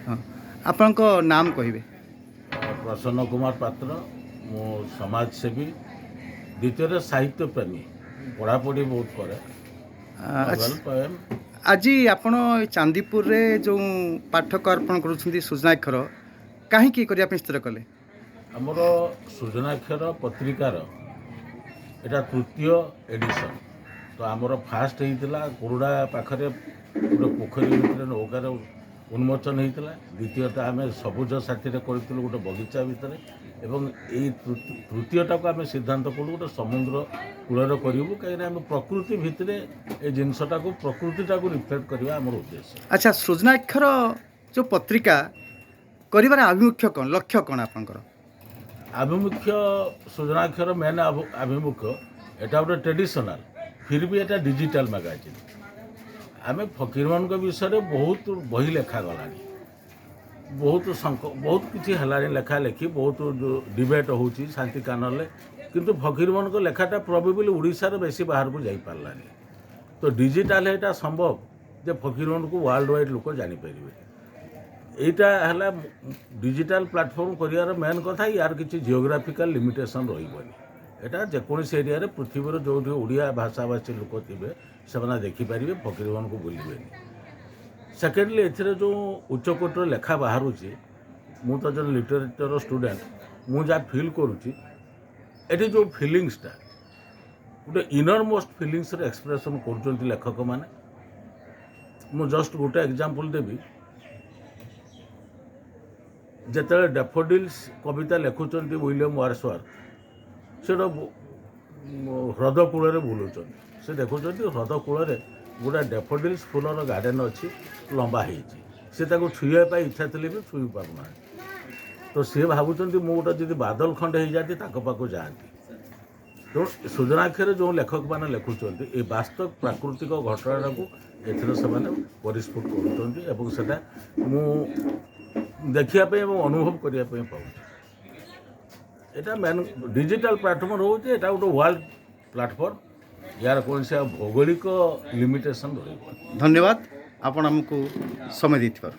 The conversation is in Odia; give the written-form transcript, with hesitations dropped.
ହଁ, ଆପଣଙ୍କ ନାମ କହିବେ? ପ୍ରସନ୍ନ କୁମାର ପାତ୍ର। ମୁଁ ସମାଜସେବୀ, ଦ୍ୱିତୀୟରେ ସାହିତ୍ୟ ପ୍ରେମୀ, ପଢ଼ାପଢ଼ି ବହୁତ କରେ। Novel, poem. ଆଜି ଆପଣ ଏ ଚାନ୍ଦିପୁରରେ ଯେଉଁ ପାଠକ ଅର୍ପଣ କରୁଛନ୍ତି ସୃଜନାକ୍ଷର, କାହିଁକି କରିବା ପାଇଁ ସ୍ଥିର କଲେ? ଆମର ସୃଜନାକ୍ଷର ପତ୍ରିକାର ଏଇଟା ତୃତୀୟ ଏଡ଼ିସନ୍। ତ ଆମର ଫାଷ୍ଟ ହେଇଥିଲା କୁରୁଡ଼ା ପାଖରେ ଗୋଟେ ପୋଖରୀ ଭିତରେ ନୌକାରେ ଉନ୍ମୋଚନ ହେଇଥିଲା। ଦ୍ୱିତୀୟଟା ଆମେ ସବୁଜ ସାଥିରେ କରିଥିଲୁ ଗୋଟେ ବଗିଚା ଭିତରେ ଏବଂ ଏଇ ତୃତୀୟଟାକୁ ଆମେ ସିଦ୍ଧାନ୍ତ କଲୁ ଗୋଟେ ସମୁଦ୍ର କୂଳରେ କରିବୁ, କାହିଁକିନା ଆମେ ପ୍ରକୃତି ଭିତରେ ଏ ଜିନିଷଟାକୁ, ପ୍ରକୃତିଟାକୁ ରିଫ୍ଲେକ୍ଟ କରିବା ଆମର ଉଦ୍ଦେଶ୍ୟ। ଆଚ୍ଛା, ସୃଜନାକ୍ଷର ଯେଉଁ ପତ୍ରିକା କରିବାର ଆଭିମୁଖ୍ୟ କ'ଣ, ଲକ୍ଷ୍ୟ କ'ଣ ଆପଣଙ୍କର? ଆଭିମୁଖ୍ୟ, ସୃଜନାକ୍ଷର ମେନ୍ ଆଭିମୁଖ୍ୟ, ଏଟା ଗୋଟେ ଟ୍ରେଡ଼ିସନାଲ୍, ଫିର୍ ବି ଏଟା ଡିଜିଟାଲ ମ୍ୟାଗାଜିନ୍। ଆମେ ଫକୀରମାନଙ୍କ ବିଷୟରେ ବହୁତ ବହି ଲେଖାଗଲାଣି, ବହୁତ ଶଙ୍କ, ବହୁତ କିଛି ହେଲାଣି ଲେଖା ଲେଖି, ବହୁତ ଡିବେଟ୍ ହେଉଛି ଶାନ୍ତି କାନନରେ, କିନ୍ତୁ ଫକୀରମାନଙ୍କ ଲେଖାଟା ପ୍ରବେବଲି ଓଡ଼ିଶାରେ ବେଶୀ ବାହାରକୁ ଯାଇପାରିଲାନି। ତ ଡିଜିଟାଲ ଏଇଟା ସମ୍ଭବ ଯେ ଫକୀରମାନଙ୍କୁ ୱାର୍ଲଡ ୱାଇଡ଼ ଲୋକ ଜାଣିପାରିବେ। ଏଇଟା ହେଲା ଡିଜିଟାଲ ପ୍ଲାଟଫର୍ମ କରିବାର ମେନ୍ କଥା। ୟାର କିଛି ଜିଓଗ୍ରାଫିକାଲ ଲିମିଟେସନ୍ ରହିବନି। ଏଇଟା ଯେକୌଣସି ଏରିଆରେ, ପୃଥିବୀର ଯେଉଁଠି ଓଡ଼ିଆ ଭାଷାଭାଷୀ ଲୋକ ଥିବେ, ସେମାନେ ଦେଖିପାରିବେ, ଫକୀରମାନଙ୍କୁ ଭୁଲିବେନି। ସେକେଣ୍ଡଲି, ଏଥିରେ ଯେଉଁ ଉଚ୍ଚକୋଟୀର ଲେଖା ବାହାରୁଛି, ମୁଁ ତ ଜଣେ ଲିଟରେଚର ଷ୍ଟୁଡେଣ୍ଟ, ମୁଁ ଯାହା ଫିଲ୍ କରୁଛି, ଏଠି ଯେଉଁ ଫିଲିଙ୍ଗସଟା, ଗୋଟେ ଇନର ମୋଷ୍ଟ ଫିଲିଙ୍ଗସର ଏକ୍ସପ୍ରେସନ୍ କରୁଛନ୍ତି ଲେଖକମାନେ। ମୁଁ ଜଷ୍ଟ ଗୋଟେ ଏକ୍ଜାମ୍ପଲ୍ ଦେବି। ଯେତେବେଳେ ଡେଫୋଡିଲ୍ସ କବିତା ଲେଖୁଛନ୍ତି ୱିଲିୟମ୍ ୱାର୍ଡସୱାର୍ଥ, ସେଟା ହ୍ରଦ କୂଳରେ ବୁଲୁଛନ୍ତି। ସେ ଦେଖୁଛନ୍ତି ହ୍ରଦ କୂଳରେ ଗୋଟେ ଡେଫୋଡିଲ୍ସ ଫୁଲର ଗାର୍ଡ଼େନ୍ ଅଛି, ଲମ୍ବା ହେଇଛି। ସେ ତାକୁ ଛୁଇଁବା ପାଇଁ ଇଚ୍ଛା ଥିଲେ ବି ଛୁଇଁ ପାରୁନାହାନ୍ତି। ତ ସିଏ ଭାବୁଛନ୍ତି, ମୁଁ ଗୋଟେ ଯଦି ବାଦଲ ଖଣ୍ଡେ ହେଇଯାନ୍ତି, ତାଙ୍କ ପାଖକୁ ଯାଆନ୍ତି। ତେଣୁ ସୃଜନାକ୍ଷରରେ ଯେଉଁ ଲେଖକମାନେ ଲେଖୁଛନ୍ତି, ଏ ବାସ୍ତବ ପ୍ରାକୃତିକ ଘଟଣାଟାକୁ ଏଥିରେ ସେମାନେ ପରିସ୍ଫୁଟ କରୁଛନ୍ତି ଏବଂ ସେଟା ମୁଁ ଦେଖିବା ପାଇଁ ଏବଂ ଅନୁଭବ କରିବା ପାଇଁ ପାଉଛି। ଏଇଟା ମେନ୍ ଡିଜିଟାଲ ପ୍ଲାଟଫର୍ମ ରହୁଛି। ଏଇଟା ଗୋଟେ ୱାର୍ଲଡ ପ୍ଲାଟଫର୍ମ। ୟାର କୌଣସି ଆଉ ଭୌଗୋଳିକ ଲିମିଟେସନ୍ ରହିବନି। ଧନ୍ୟବାଦ, ଆପଣ ଆମକୁ ସମୟ ଦେଇଥିବାରୁ।